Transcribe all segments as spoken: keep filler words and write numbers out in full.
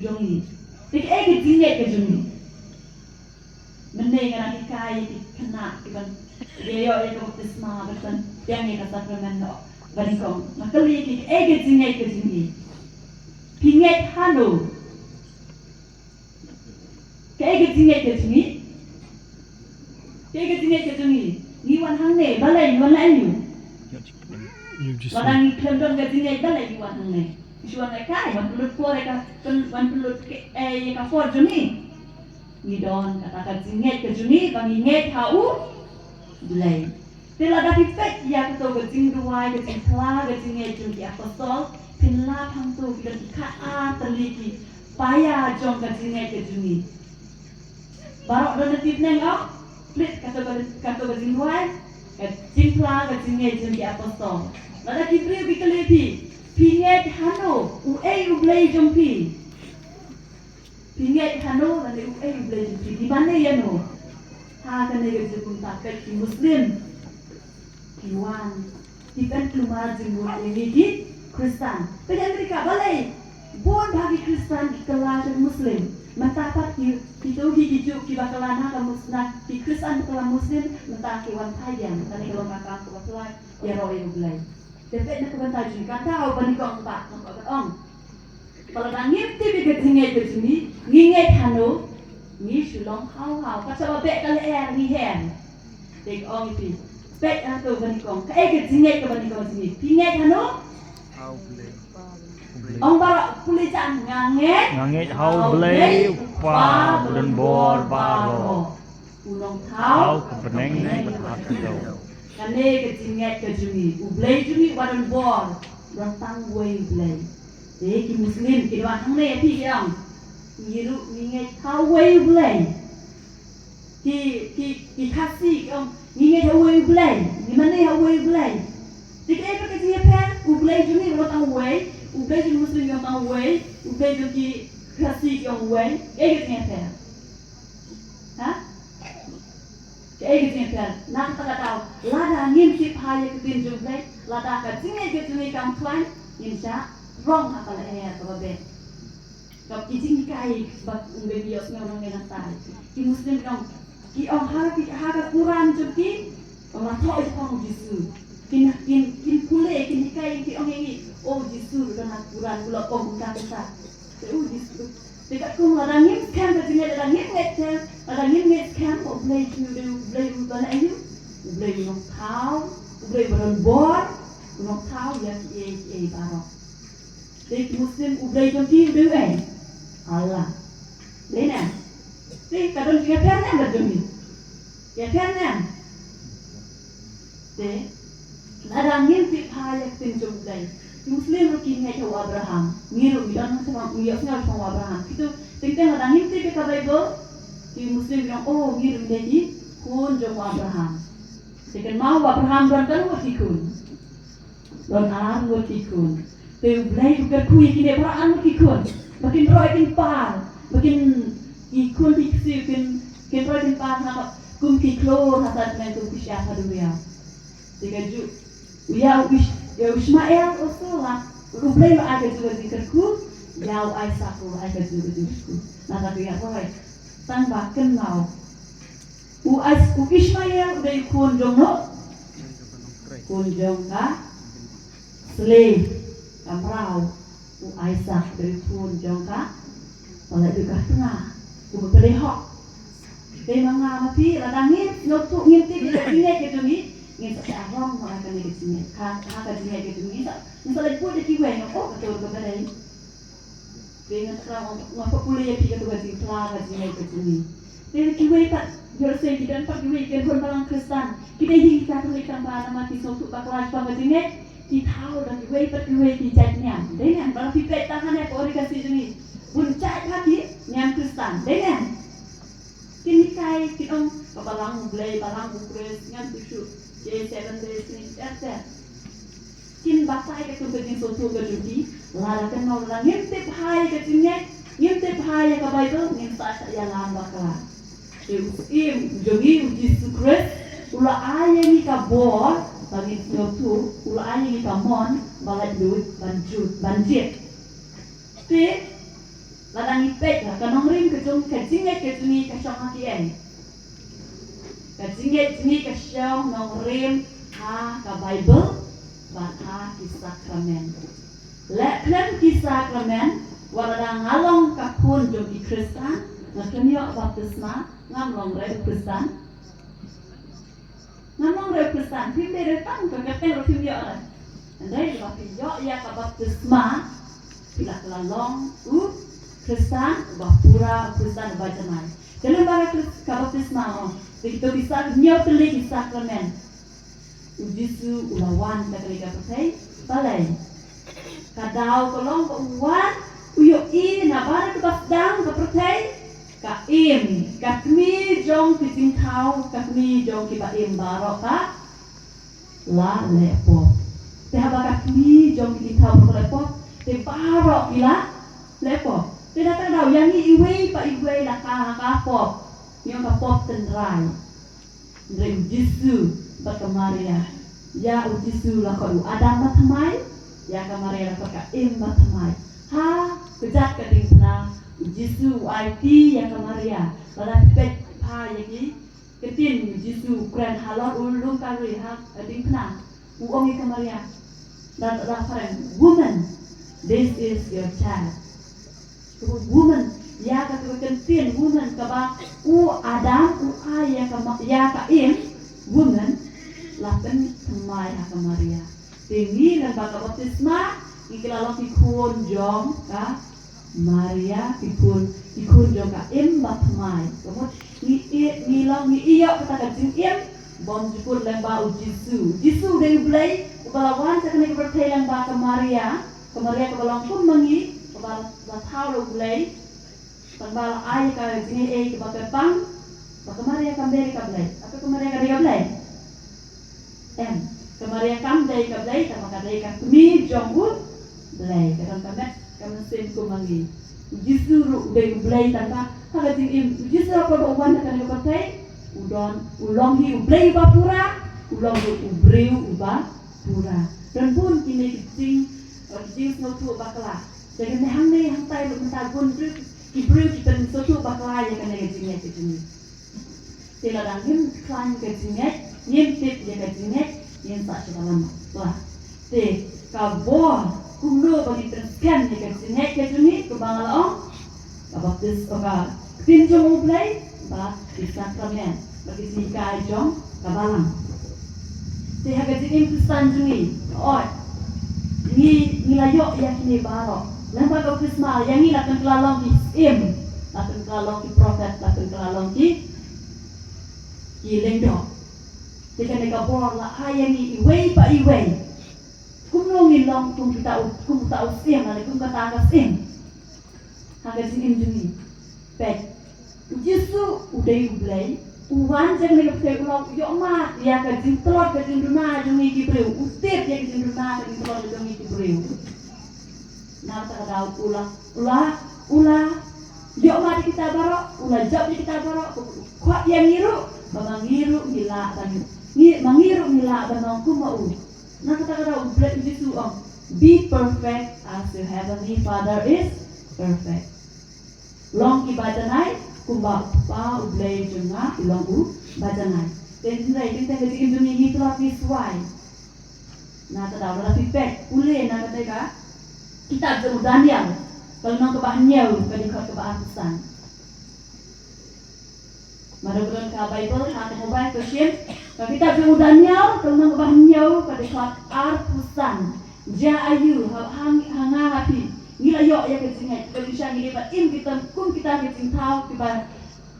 jong ngi. Te kaei ka jingngeit ka jong ngi? Mynne nga dang hikai ïa ki khynnah ki ban ïa ïoh ïa ka baptisma, ban pdiang ïa ka sakramen noh. Ba nyngkong nga kylli ïa ki, kaei ka jingngeit ka jong ngi? Phi ngeit hano? Kaei ka jingngeit ka jong ngi? Kaei ka jingngeit ka jong ngi? Ngi wan hangne, balei ngi wan leh aïu? Lada ngi khlem don ka jingngeit, balei ngi wan hangne? Ngi shu wan lehkai, wan pynlut por ïa ka, pyn-, wan pynlut ka, eh, ïa ka por jong ngi. Ngi don kata ka jingngeit ka jong ngi ba ngi ngeit ha U Blei. Te lada phi peit ïa kato ka jingduwai, ka jingphla ka jingngeit jong ki apostol, phin lap hangto ki don ki khatar tylli ki paia jong ka jingngeit ka jong ngi. Baroh don ha ki bneng, ong, peit kato ka, kato ka jingduwai, ka jingphla ka jingngeit jong ki apostol. Lada ki briew ki kylli phi, phi ngeit hano, uei U Blei jong phi? Phi ngeit hano lane uei U Blei jong phi? Phi mane ïano? Ha kane ka jingkynmaw peit ki Muslim ki wan, ki pynkulmar jingmut ïa ngi ki Khristan. Peit ha Amerika balei bun bha ki Khristan ki kylla sha ki Muslim. Mynta pat ki, kito ki, ki Jiw kiba kylla na ka Mus-, na ki Khristan ba kylla Muslim, mynta ki wan phai biang. Kane ka long ka kam kaba phylla ïaroh ïa U Blei. Te peit na ka bynta jong ka, tang ba nyngkong pat, nyngkong pat, ong. Ba lada ngim tip ïa ka jingngeit ka jong ngi, ngi ngeit hano, ngi shu long haw haw. Ka shaba beh ka lyer ngi her. Te ong ïa phi. Peit hangto ba nyngkong. Kaei ka jingngeit kaba nyngkong jong ngi? Phi ngeit hano? Ong baroh, pule jan, nga ngeit. Nga ngeit ha U Blei, U Kpa ba don bor baroh. U Nongthaw ka bneng bad ha ka kdew. Kane ka jingngeit ka jong ngi. U Blei jong ngi uba don bor, don tang uwei U Blei. Te ki Muslim ki wan hangne, phi ki ong, ngi ruh ngi ngeit ha uwei U Blei. Ki, ki, ki Khasi ki ong, ngi ngeit ha uwei U Blei, ngi mane ha uwei U Blei. Te kaei ka jingïapher? U Blei jong ngi uba long tang uwei, U Blei jong ki Muslim ki ong tang uwei, U Blei jong ki Khasi ki ong uwei. Kaei ka jingïapher? Ha? Kaei ka jingïapher? Na kata ka daw, lada ngim tip ha ïa ka ktien jong U Blei, lada ka jingngeit ka jong ngi kam khlaiñ, ngin shah rong ha ka lyer kaba beh. Ka ki jinghikai ba ym ïohsngew nangne nangtai. Ki Muslim ki ong, ki ong ha ki, ha ka Quran jong ki, ym la thoh ïa u Jisu. Kin, kin, kin pule, kin hikai, kin ong ïa ngi, o Jisu ruh don ha Quran, u la ong kumta kumta. Te u Jisu. Te katkum lada ngim skhem ka jingngeit, lada ngim ngeit skhem, lada ngim ngeit skhem, U Blei jong ngi u dei U Blei uba leh aïu? U Blei u nongthaw, U Blei uba don bor, u nongthaw ïa kiei kiei baroh. Te ki Muslim U Blei jong ki u dei uei? Allah. Dei ne? Te ka don jingïapher ne em bad jong ngi? Ïapher ne em? Te lada ngim tip ha ïa ka ktien jong U Blei. Ki Muslim ruh ki ngeit ha u Abraham. Ngi ruh ngi don shaphang, ngi ïohsngew shaphang u Abraham. Kito teng teng lada ngim tip ïa ka Baibl, ki Muslim ki ong, oh, ngi ruh ngi dei ki khun jong u Abraham. Te kynmaw u Abraham don katno ngut ki khun? Don ar ngut ki khun. Te U Blei u kyrkhu ïa kine baroh ar ngut ki khun ba kin roi kin par, ba kin, ki khun ki ksiew kin, kin roi kin par ha kum ki khlur ha sat ne kum ki shyiap ha duriaw. Te kajuh u ïa u Ish-, ïa u Ishmael u sula. U Blei u ai kajuh ka jingkyrkhu, ïa u Isaac u ai kajuh ka jingkyrkhu. Nangta u ïa roi. Tang ba kynmaw. U Is-, u Ishmael u dei u khun jong no? Khun jong ka slave, ka mraw. U Isaac u dei u khun jong ka, ba la dei ka tnga, u ba pynlehok. Te ma nga ma phi, lada ngim sngewthuh, ngim tip ïa ka jingngeit ka jong ngi, ngin sa shah rong ha kane ka jingngeit. Ka, ha ka jingngeit ka jong ngi, ngin sa, ngin sa leit bud ïa kiwei, ngin ong, oh, kato ka ba dei. Te nga thrang nga pat pule ïa phi kato ka jingphla ka jingngeit ka jong ngi. Te kiwei pat, ïoh lehse ki don pat kiwei ki khun balang Khristan. Ki dei hi ki Katholik tang ba namar ki sngewthuh bakla shaphang ka jingngeit. Ki thaw da kiwei pat kiwei ki jait niam. Dei ne em, ba la phi peit tang hangne ha Ri Khasi jong ngi. Bun jait ha ki niam Khristan. Dei ne em. Kin hikai, kin ong, ka Balang U Blei, Balang U Khrist, ngan tu shu. Ki Seven Day, ki ter ter. Kin batai katkum ka jingsngewthuh ka jong ki, lada kynmaw lada ngim tip ha ïa ka jingngeit, ngim tip ha ïa ka Baibl, ngin sa shah ïalam bakla. Te u Syiem jong ngi u Jisu Khrist, u la ai ïa ngi ka bor, ba ngin sngewthuh, u la ai ïa ngi ka mon, ba laitluid, ban jut, ban jied. Te, Lada ngi peit ha ka nongrim ka jong ka jingngeit ka jong ngi ka shong ha ki ei? Ka jingngeit jong ngi ka shong nongrim ha ka Baibl bad ha ki sakramen. Leh khlem ki sakramen, wat lada nga long ka khun jong ki Khristan, nga khlem ïoh baptisma, ngam long re u Khristan. Ngam long re u Khristan, phim dei re tang ka kyrteng ruh phim ïoh re. Hynrei haba phi ïoh ïa ka baptisma, phi la kylla long u Khristan uba pura, u Khristan uba janai. Te lem bad ka Khris-, ka baptisma mo, te kito ki sak-, hynñiew tylli ki sakramen. U Jisu u la wan sha kane ka pyrthei, balei? Ka daw ka long ba u wan, u ïohi na baroh kaba sdang ka pyrthei ka im, ka kmie jong ki jingthaw, ka kmie jong kiba im baroh ka la leh pop. Te haba ka kmie jong ki jingthaw baroh ka leh pop, te baroh ki la leh pop. Te na kata ka daw ïa ngi iwei pa iwei la kha ha ka pop. Ngi ong ka pop tynrai. Hynrei u Jisu bad ka Maria. Ïa u Jisu la khot u Adam bathymmai, ïa ka Maria la khot ka Im bathymmai. Ha kjat ka diengphna u Jisu u aiti ïa ka Maria. Lada phi peit ha ïa ki ktien u Jisu u kren halor u lum Kalbari ha ka diengphna. U ong ïa ka Maria. Da, da phareng, "Woman, this is your child." Ka woman, ïa ka, ka ktien woman kaba u Adam u ai ïa ka Ma-, ïa ka Im, woman, la pynthymmai ha ka Maria. Te ngi lyngba ka baptisma, ngi kylla long ki khun jong ka Maria, ki khun, ki khun jong ka Im bathymmai. Ka mut ngi i, ngi long, ngi ïoh kata ka jingim bymjukut lyngba u Jisu. U Jisu u dei u Blei uba la wan sha kane ka pyrthei lyngba ka Maria. Ka Maria kaba long kum ma ngi, kaba la thaw da u Blei. Tang ba la ai ka jingaiei kaba kyrpang, ba ka Maria kam dei ka Blei. Hato ka Maria ka dei ka Blei? Em, ka Maria kam dei ka Blei, tang ba ka dei ka kmie jong u Blei. Ka don ka met ka mynsiem kum ma ngi. U Jisu ruh u dei u Blei, tang ba ha ka jingim u Jisu ruh ba u wan ha kane ka pyrthei, u don, u long hi u Blei uba pura, u long ruh u briew uba pura. Don bun kine ki jing, ki jingsngewthuh bakla. Te kane hangne hangtai ruh mynta bun briew, ki briew ki pynsngewthuh bakla ïa kane ka jingngeit ka jong ngi. Te lada ngim khlaiñ ka jingngeit, ngim tip ïa ka jingngeit, ngin sa shu lam bakla. Te ka bor kumno ba ngin pynskhem ïa ka jingngeit ka jong ngi, kumba nga la ong, ka baptis, o ka ktien jong u Blei, bad ki sakramen, bad ki jinghikai jong ka balang. Te ha ka jingim Khristan jong ngi, oi, ngi, ngi la ïoh ïa kine baroh. Lyngba ka baptisma, ïa ngi la pynkylla long ki syiem, la pynkylla long ki prophet, la pynkylla long ki, ki lyngdoh. Te kane ka bor la ai ïa ngi iwei pa iwei. Kumno ngin long kum kita u, kum kita u syiem, lane kum kata ka syiem. Ha ka jingim jong ngi. Peit. U Jisu u dei u Blei. U wan sha kane ka pyrthei u la ïoh mad ïa ka jingtlot ka jingduna jong ngi ki briew. U tip ïa ka jingduna ka jingtlot jong ngi ki briew. Na kata ka daw u la, u la, u la ïoh mad ïa kita baroh, u la jop ïa kita baroh, u khot ïa ngi ruh, ba ma ngi ruh ngi lah ban, ngi, ma ngi ruh ngi lah ban long kum ma u. Na kata ka daw u Blei, u Jisu u ong, "Be perfect as your heavenly Father is perfect." Long kiba janai, kumba u Kpa u Blei jong nga u long uba janai. Te hynrei, teng teng ka jingim jong ngi ngi tlot ngi swai. Na kata ka daw lada phi peit, pule na kata ka kitab jong u Daniel, ka lynnong kaba hynñiew, ka dkhot kaba arphew san. Mano ba don ka Baibl ha ka mobile ka shim. Ka kitab jong u Daniel, ka lynnong kaba hynñiew, ka dkhot arphew san. Jia aïu, ha, ha, ha nga ha phi. Ngi la ïoh ïa ka jingngeit, ka jingshisha ngi dei ban im kita kum kita ki jingthaw, kiba,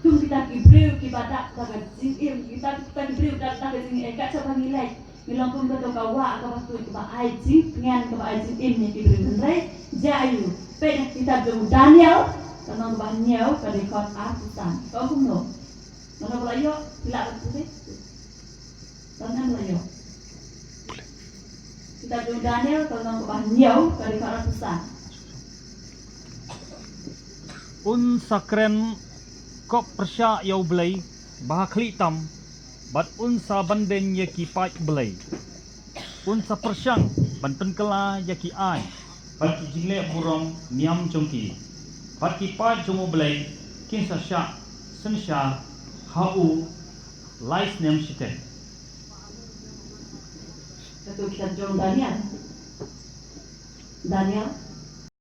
kum kita ki briew, kiba dap da ka jingim, kita, kita ki briew dap da ka jingim, eh, kat shaba ngi leit. Ngi long kum kato ka wah kaba tuid kaba ai jingtngen kaba ai jingim ïa ki briew, hynrei jia aïu. Peit na kitab jong u Daniel, ka lynnong kaba hynñiew, ka dkhot arphew san. Ka ong kumno? Mano ba la ïoh, phi lah ban pule. Don em ba la ïoh? Kitab jong u Daniel, ka lynnong kaba hynñiew, ka dkhot arphew san. Un sa kren, ko pyrshah ïa u Blei ba ha khlieh tam, bad un sa bandeiñ ïa ki paid blei. Un sa pyrshang ban pynkylla ïa ki aiñ bad ki jingleh burom niam jong ki. Bad ki paid jong U Blei kin sa shah synshar ha u lai snem shiteng. Katu ki ktien jong Daniel. Daniel.